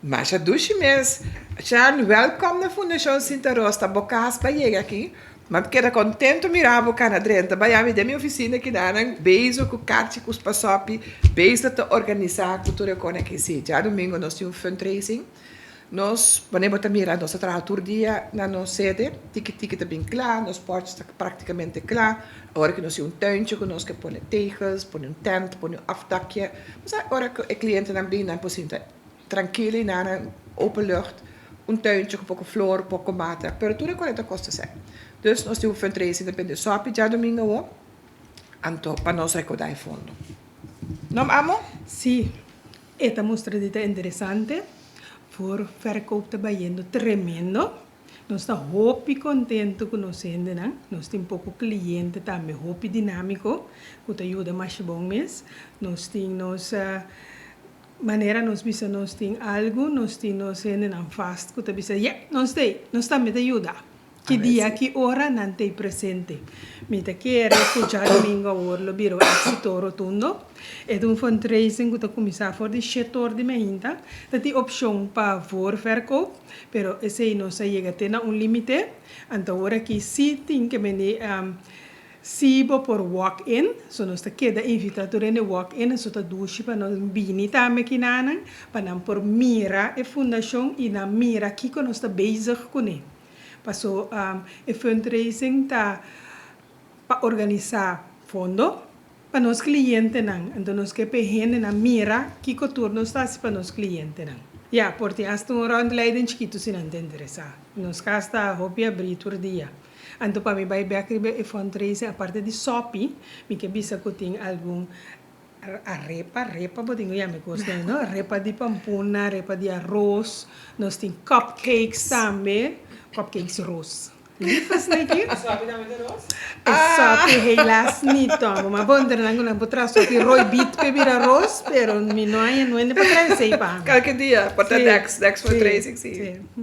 Masha dushi mes. Shan, welkom na Fundashon Sinta Ros. Ta bo kas pa yega aki. Mi a keda kontentu mira bo kana drenta. Bai ami den mi ofisina kidanan bezig ku karchi ku spasopi, bezig ta organisá ku tur e kos aki. Sí, djadumingu nos tin un fundraising. Nos, wanneer bo ta mira, nos ta traha tur dia na nos sede. Tiki tiki ta bin kla, nos porch ta praktikamente kla. Awor ku nos tin un tuintje ku nos ke pone tegels, pone un tent, pone un afdakje. Bo ora ku e klientenan bin, nan por sinta trankil i nan open lucht, un tuintje ku poko flor, poko mata, pero tur e kos ta kosta sèn. Dus nos tin un fundraising ta bende sòpi djadumingu awor, anto pa nos rekoudá e fondo. No amo? Sí, e ta mustra di ta interesante. Voorverkoop ta bayendo tremendo. Nos ta hopi kontentu ku nos hendenan. Nos tin poko kliente tambe hopi dinámiko ku ta yuda masha bon mes. Nos tin nos manera nos bisa nos tin algu, nos tin nos hendenan vast ku ta bisa, ya, nos ta ei, nos tambe ta yuda. Ki dia, ki ora nan ta ei presente. Mi ta kere ku djadumingu awor lo bira un éksito rotundo. E ta un fundraising ku ta kuminsá for di shete or di mainta. Ta tin opshon pa voorverkoop, pero esei nos a yega te na un límite. Anto awor aki sí tin ke bini. Si bo por walk in, so nos ta keda invita tur hende walk in, eso ta dushi pa nos bini tambe kinanan, pa nan por mira e fundashon i nan mira kiko nos ta bezig kuné. Paso e fundraising ta pa organisá fondo pa nos klientenan, anto nos ke pa e hendenan mira kiko tur nos ta hasi pa nos klientenan. Ya, por tin asta un rondleiding chikitu si nan ta interesá. Nos kas ta hopi abrí tur dia. Anto pa mi bai bek riba e fundraising aparte di sopi, mi ke bisa ku tin algun arepa, repa bo tin ku yama e kos nan no, repa di pampuna, repa di aros, nos tin cupcakes tambe, cupcakes ros. Lief esnan aki. E sopi tambe ta ros? E sopi helaas ni tongo, ma bo entre nan ku nan por traha sopi rooi biet p'e bira ros, pero mi no haña nuende pa traha esei pa mi. Kalke dia, por ta next, next fundraising si.